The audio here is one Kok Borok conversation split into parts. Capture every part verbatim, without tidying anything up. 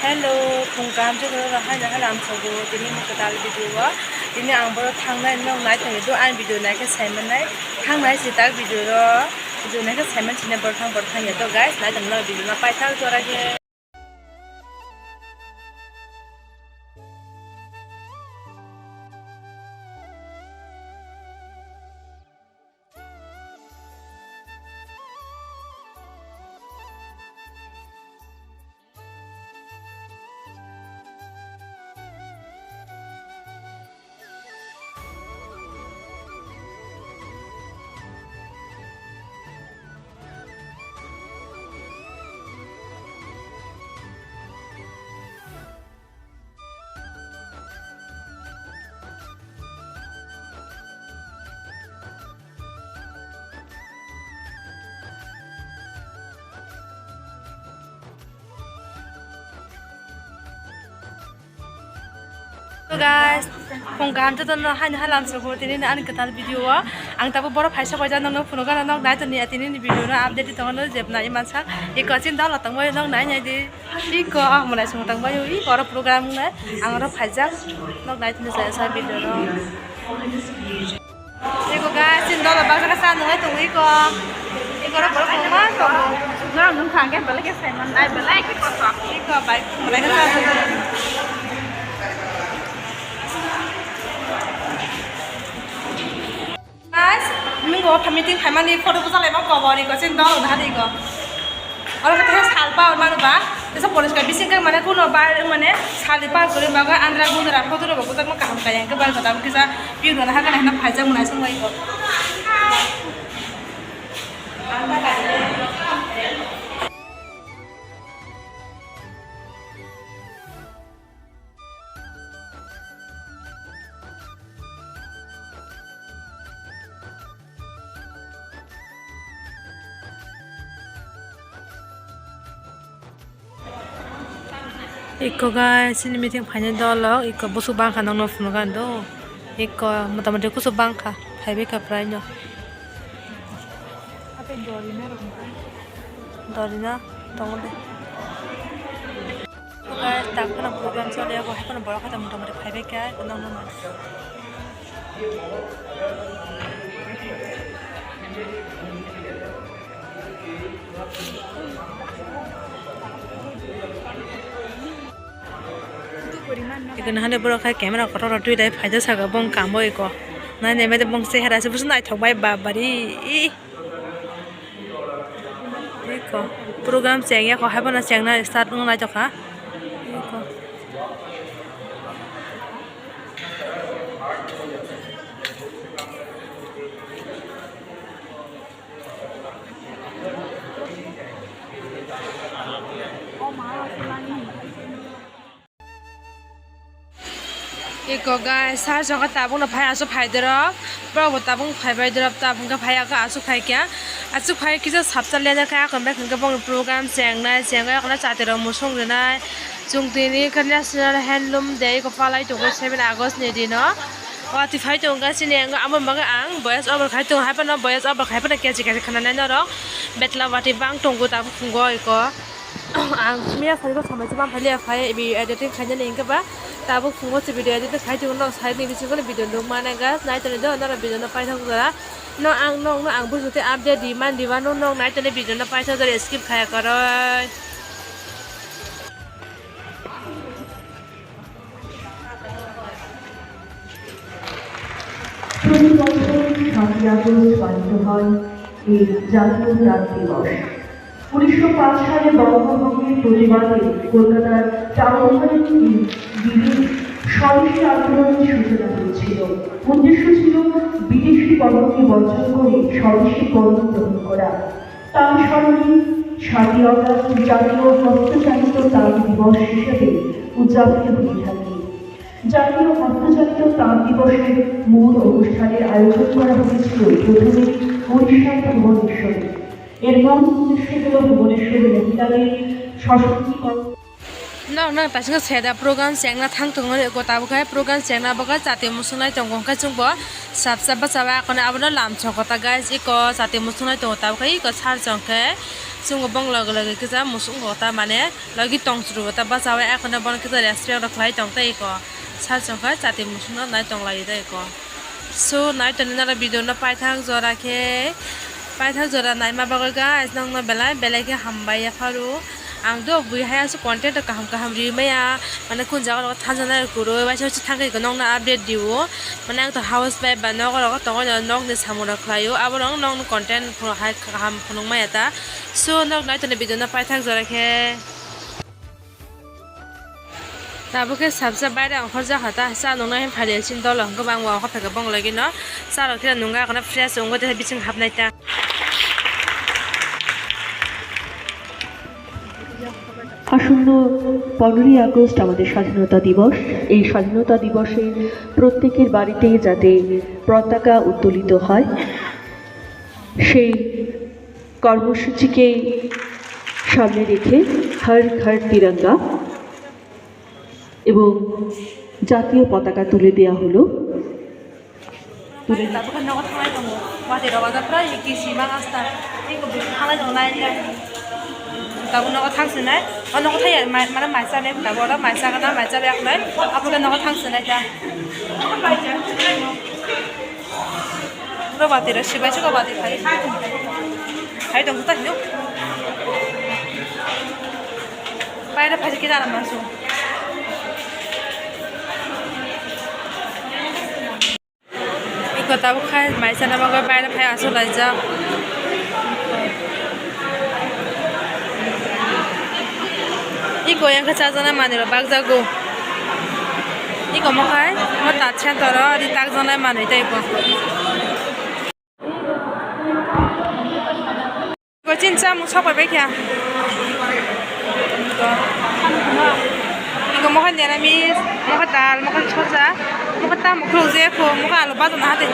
Hello, phung kaham joto no haino haino ang sobo tini mo kwtal video o. Tini ang boro thangnai, nok nai thangwi do ang video naikhe saimanai. Thangnai si tak video ro, video naikhe saiman sine boro thang boro thang ya to guys, nai tongno video no paithak jora khe. So guys, phung kaham joto no haino halam sobo tini ani kwtal video o. Ang tabuk boro phaisa paijak nokno phunukgana nok nai toni tini ni video no update tongo no jebna imansa. Iko chin dalo tongbai nok nai nai di. Iko ang mwnai song tongbai ui boro program nai ang oro phaijak nok nai tini sa sa video no. Iko guys, chini dolo bagsa khe cha nungwi tongo iko. Iko ro borok kwbangma tongo. Norok nung kha hwnkhe belai khe saiman nai belai khe kothok. Iko bai belai khe cha nungwi. Guys, mingo meeting khaimani photo bwchalai ma kobor iko chini dolo nahadi iko. Oro khe teisa sal power mano ba, teisa poriskar bising khe mane kuno bar mane sal ni power kwrwi bagwi andra gundra photo rok bo bwjakma kaham kaya hwnkhe bar khe tabuk kisa view rwna hakhe naina phaijak mwnai songbai kho. Iko guys, chini meeting phainai dolo, iko busuk bangkha nokno phunukgani do. Iko motamoti kusuk bangkha, phaibai kha prai no. Dorina tongo de. Guys, tak phano program choli ya, bo hai phano borok khato motamoti phaibai kha, nokno. Iko nahale borok hai camera kotor rok twi dai phaijak saka bong kamo iko. Nai nai mede bong chehara se busu naithok bai babari. Iko program chengya ko hai bono chengna start wng naithok kha. Iko. Iko guys, sar jongkha tabuk no phai aswk phai dorok, borok bo tabuk phai bai dorok, tabuk khe phai aswk phai kha, aswk phai kisa sapsa leda khe akon bai khe bongni program chengnai, chengwi akono chati rok musung rwnai, chwng tini khe National Handloom Day khe palai tongo seven August ni dino. Watwi phai tongo chini amo bagwi ang voice over khai tongo, hai phano voice over khai phano kechi kechi khwnanai norok betla watwi bang tongo tabuk phungo iko. Ang sumya sari ko samai se bang phai liya phai video editing khainani hwnkhe ba tabuk phungo se video editing khai tongo, norok side ni bisingo video nukmani guys, nai tongni do norok video no paithak jora no ang nokno ang bujo tei update di man di wano nok nai tongni video no paithak jora skip khaya kwrwi. প্রতি বছর সাতই আগস্ট পালিত হয় এই জাতীয় ডাক দিবস। উনিশশো পাঁচ সালে বঙ্গভঙ্গের প্রতিবাদে কলকাতার টাউন হলে এই দিনে স্বদেশী আন্দোলনের সূচনা হয়েছিল। উদ্দেশ্য ছিল বিদেশি পণ্যকে বর্জন করে স্বদেশি পণ্য গ্রহণ করা। তার স্মরণে সাতই আগস্ট জাতীয় হস্তচালিত তাঁত দিবস হিসেবে উদযাপিত হয়ে থাকে। জাতীয় হস্তচালিত তাঁত দিবসের মূল অনুষ্ঠানের আয়োজন করা হয়েছিল প্রথমে উড়িষ্যার ভুবনেশ্বরে। এর মূল উদ্দেশ্য হল ভুবনেশ্বরে মহিলাদের সশক্তিকরণ। Nok nok taisingko seda program chengna thang tongo eko tabukhe program chengna bagwi chati muchungnai tongo hwnkhe chwngbo sabsa bwchawi akhone abono lamsoko ta guys eko chati muchungnai tongo tabukhe eko sar chongkhe chwngbo bong loge loge kisa muchungo ta mane logi tongchwrwbo ta bwchawi akhone bono kisa respect rok khlai tongtei eko sar chongkhe chati muchungno nai tonglaio ta eko. So, nai tongni naro video no paithak jora khe, paithak jora naima bagwi guys, nokno belai belai khe hambai yapharo. Ang do bui hai aswk content rok kaham kaham ri maya, mane kun jaga rok thansa nai kwrwi, waisa waisa thangwi nokno update diwo. Mane ang to house wife ba nogo rogo tongo, nokni samung rok khlaio, abo rok nokni content phuru hai kaham phunuk maya ta. So, nok nai tongni video no paithak jora khe. Tabuk khe sabsa baire ongkhorjak kha ta, cha nungna hwn phaidi chini dolo hwnkhe bo ang bo ongkhor phaikha bongwlagino cha rok khe nungya kheno fresh wngwi tei bising hapnai ta. আসন্ন পনেরোই আগস্ট আমাদের স্বাধীনতা দিবস। এই স্বাধীনতা দিবসে প্রত্যেকের বাড়িতেই যাতে পতাকা উত্তোলিত হয়, সেই কর্মসূচিকে সামনে রেখে হর ঘর তিরঙ্গা এবং জাতীয় পতাকা তুলে দেয়া হলো। Tulen. Tabuk nogo thanglai tongo. Watui rok ajak pura kisi mang asta. Tei bo thanglai tongo line line. Tabuk nogo thang sinai. O nogo thai ya, ma-, mane maisa ne tabuk oro maisa gana maisa yak nai. Abo khe nogo thang sinai ta. Pura watui rok sibai se watui phai. Phai tong ta hino. Paira phai khe dara masu. Iko tabuk khai maisa na bagwi baire phai aswk laijak. Iko yang khe chajaknai manwi rok bakjago. Iko mo khai mo tat center o ri takjaknai manwi tei iko. Iko chini chamung sok pai bai kha. Iko mokha neramis, mokha dal, mokha soja, mokha tamo khuluk je kho, mokha alu bajana hade.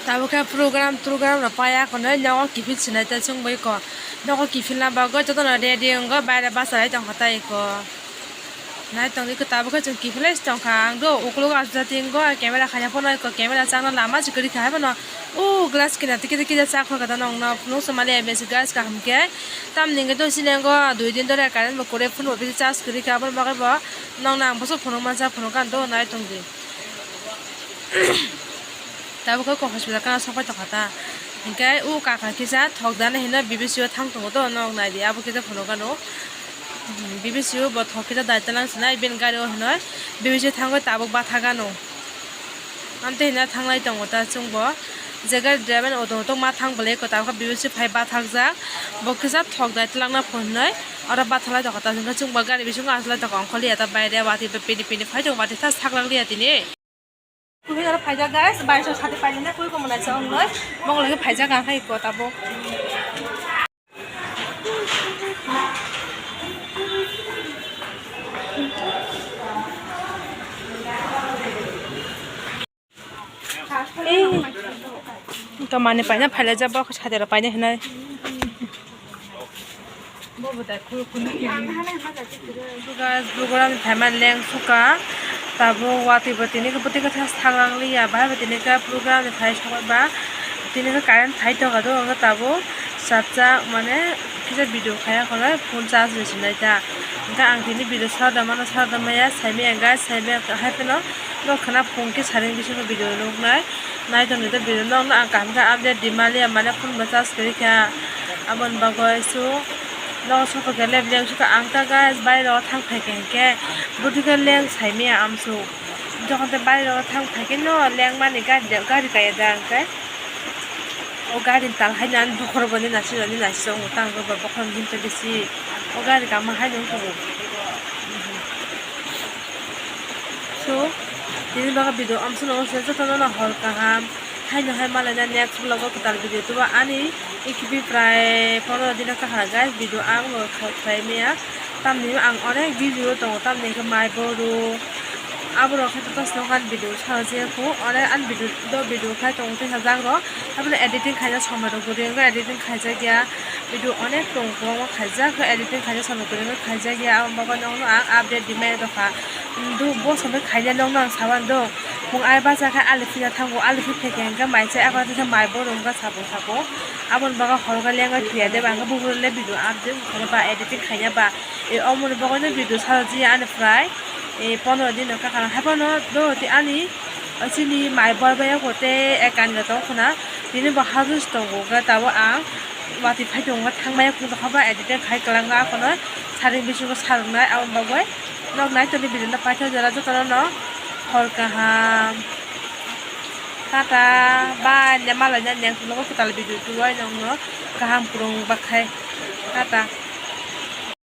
Tabuk khe program, program rok paiya khwnwi nogo kiphil sinai ta chwng bai kho. Nogo kiphilna bagwi jotono ready wngwi baire bachai tongkha ta iko. Nai tongdi iko tabuk khe chwng kiphilwi se tongkha. Ang do uklogo aswk jati wngo camera khaina phano iko camera changno lama se kwrwi kha hai phano. O glass kinar tei kisa kisa chak phano kha ta nokno phunuk se mali M S glass kaham khe. Tamni hwnkhe do sini wngo dui din dore current bo kwrwi phone bo bisi charge kwrwi kha aboni bagwi bo nokno ang bwswk phunuk mansa phunuk kha do nai tongdi. Tabuk khe hospital kana sok pai tongkha ta. Hinkhe o kaka kisa thok dana hino B B C o thang tongo to, nok nai di, abo kisa phunuk gano. B B C o bo thok kisa dai talang sinai, bini gari o hinoi B B C o thangwi tabuk batha gano. Amtwi hino thanglai tongo ta chwngbo. Je gari driver auto auto ma thang bwlai ko tabuk B B C phai bathakjak. Bo kisa thok dai talangna phunoi oro bathalai tongkha ta, hinkhe chwngbo gari bisingo aslai tongkha ongkhorliya ta, baire watwi pini pini phai tongo, watwi ta saklak liya tini. Kuhui aro phaijak guys, baisok sati painani kui kumunai se ongnoi. Mong lagi phaijak ang hai ko tabuk. Ei, kamani paina phailajak bo sati rok paina hinai. Guys, program ni phaima leng suka. Tabuk watwi bo tini khe bwtwi khe thas thang liya, bahai bo tini khe program ni phai sokba tini khe current phai tongkha do, hwnkhe tabuk chapsa mane kisa video khaya khwlai phone charge rw sinai ta. Hwnkhe ang tini video sarda mano sarda maya saimaya guys, saimaya hai phano nok khna phone khe saring bisingo video nuknai. Naitongdi video no, no ang kaham khe update di maliya, mane phone bo charge kwrwi kha. Aboni bagwi so no sokha khe leb leng sokha ang ta guys, bairo thang phai khe hinkhe bwtwi khe leng saimaya amsuk. Jokhon tei bairo thang phai khe no lengmani gari, gari kaya da ang khe. O gari ni tal haino ani bokhorok bo nini nasi nini nasi tongo tang bo bokhorok hinto bisi. O gari kama haino wngkha bo. So, tini bagwi video amsuk no se jotono no hor kaham. Haino hai malaina next vlog o kwtal video tuba ani E K B prai pondro din o kahar guys video ang bo khlai maya. Tamni ang onek busy o tongo, tamni hwnkhe mai boru, Aborok khe to swnam ani video sara je kho, ore ani video do video khai tong tei sajak rok, aboni editing khaina somoi rok bo ringo, editing khaijak ya, video onek tong kwbangma khaijak, editing khaina somoi bo ringo khaijak ya, abo bagwi nokno ang update di mai rokha. Do bo somoi khaina nokno ang saban do, mung ai bacha khe ali phina thango, ali phi phekhe hwnkhe mai chai, abo tei mai bo rwngkha sabo sabo, aboni bagwi hor khe lengwi phiya de, ba khe buphuru le video update khaina ba editing khaina ba, e omoni bagwi no video sara je ani prai. E, pondro din no kaka hai phano do ti ani, o, chini mai bor bai ko te ekani tong khna, tini bo hajus tongo khe tabuk ang watwi phai tongo, thang maya kung tong kha ba editing khai kwlangkha, aphano saring bisingo sarwngnai, aboni bagwi nok nai toni video no paithak jora jotono no hor kaham. Tata, bye, ne malai na next vlog o kwtal video tubai nokno kaham kwrwng bakhai. Tata.